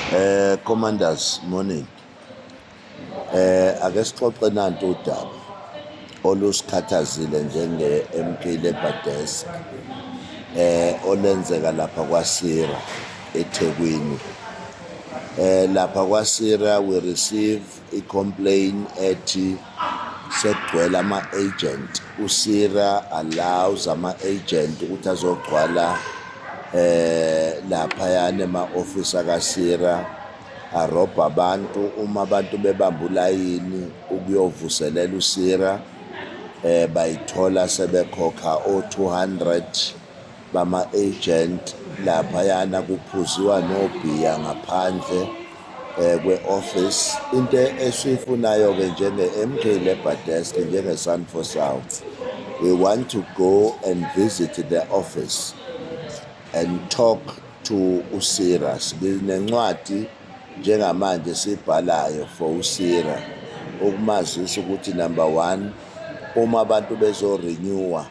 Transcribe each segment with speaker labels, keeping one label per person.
Speaker 1: Commanders, morning. Ake sixoxe nantu udaba olusikhathazile njenge MK Labour Desk olenzeka lapha kwaPSIRA eThekwini. Lapha kwaPSIRA we receive i-complaint ethi sekugcwele ama-agent. UPSIRA allows ama-agent ukuthi azogcwala laphayana ema-office akaPSIRA, arobha abantu uma abantu bebamba ulayini ukuyovuselela uPSIRA, bayithola sebekhokha o-200 bama-agent laphayana, kuphuziwa nobhiya ngaphandle kwe-office. Into esiyifunayo-ke njenge-MK Labour Desk, njenge-Sanfo South, we want to go and visit the office and talk to uPSIRA. Sinencwadi njengamanje sibhalayo for uPSIRA ukumazisa ukuthi, number one, uma abantu bezo-renewa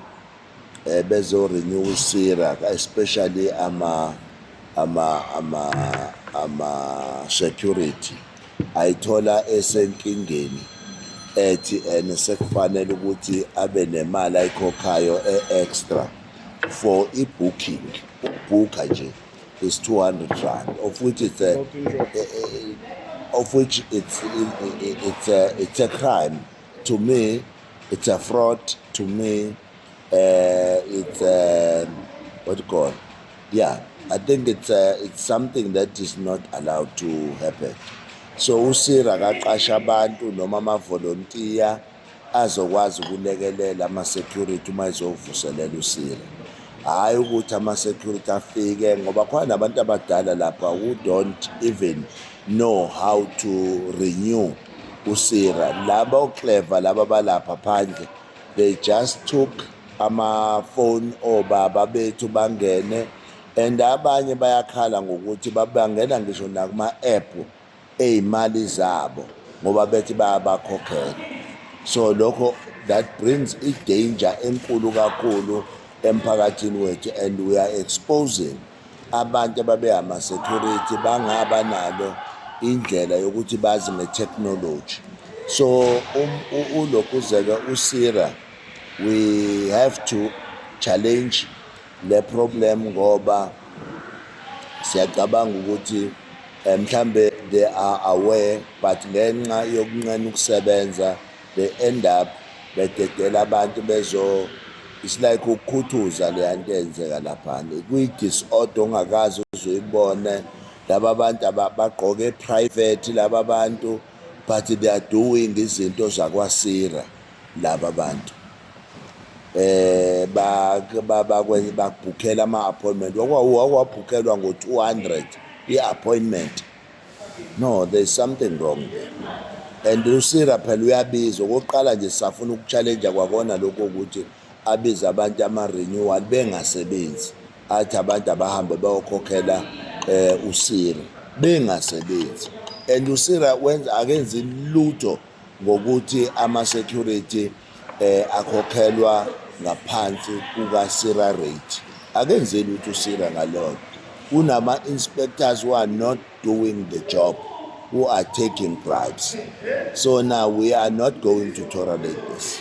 Speaker 1: bezo-renew uPSIRA, especially ama security, ayithola esenkingeni ethi ene sekufanele ukuthi abe nemali ayikhokhayo e-extra for i-booking. Ukubhukha nje is R200, of which it's a of which it's a crime to me, it's a fraud to me. It's a, what do you call, yeah, I think it's something that is not allowed to happen. So uPSIRA akaqasha abantu noma amavolontiya azokwazi ukulekelela ama-security uma ezovuselela uPSIRA, hhayi ukuthi ama-security afike, ngoba khona nabantu abadala lapha who don't even know how to renew uPSIRA. Laba o-clever laba balapha phandle, they just took amafoni obaba bethu bangene, and abanye bayakhala ngokuthi bangena ngisho nakuma-app ey'mali zabo ngoba bethi bayabakhokhela. So lokho, that brings i-danger enkulu kakhulu emphakathini wethu, and we are exposing abantu ababe ama-security bangaba nalo indlela yokuthi bazi nge-technology. So ulokhuzeke uPSIRA, we have to challenge le problem ngoba siyacabanga ukuthi mhlambe they are aware, but ngenxa yokunqena ukusebenza they end up bededela abantu bezo, it's like ukukhuthuza leya nto eyenzeka laphana, kuyi-disorder ongakaze uze uyibone. Laba bantu bagqoke private laba bantu, but they are doing izinto zakwaPSIRA. Laba bantu bakubhukhela ama-appointment, wakwabhukhelwa ngo-200 i-appointment. No, there's something wrong there, and uPSIRA phela uyabiza. Okokuqala nje sisafuna uku-challenge kwakona lokho ukuthi abize abantu ama-renewal bengasebenzi, athi abantu abahambe bayokhokhela uPSIRA bengasebenzi, and uPSIRA wenza akenzi lutho ngokuthi ama-security akhokhelwa ngaphansi kuka-PSIRA rate. Akenzi lutho uPSIRA ngaleyo. Kunama-inspectors who are not doing the job, who are taking bribes. So now we are not going to tolerate this.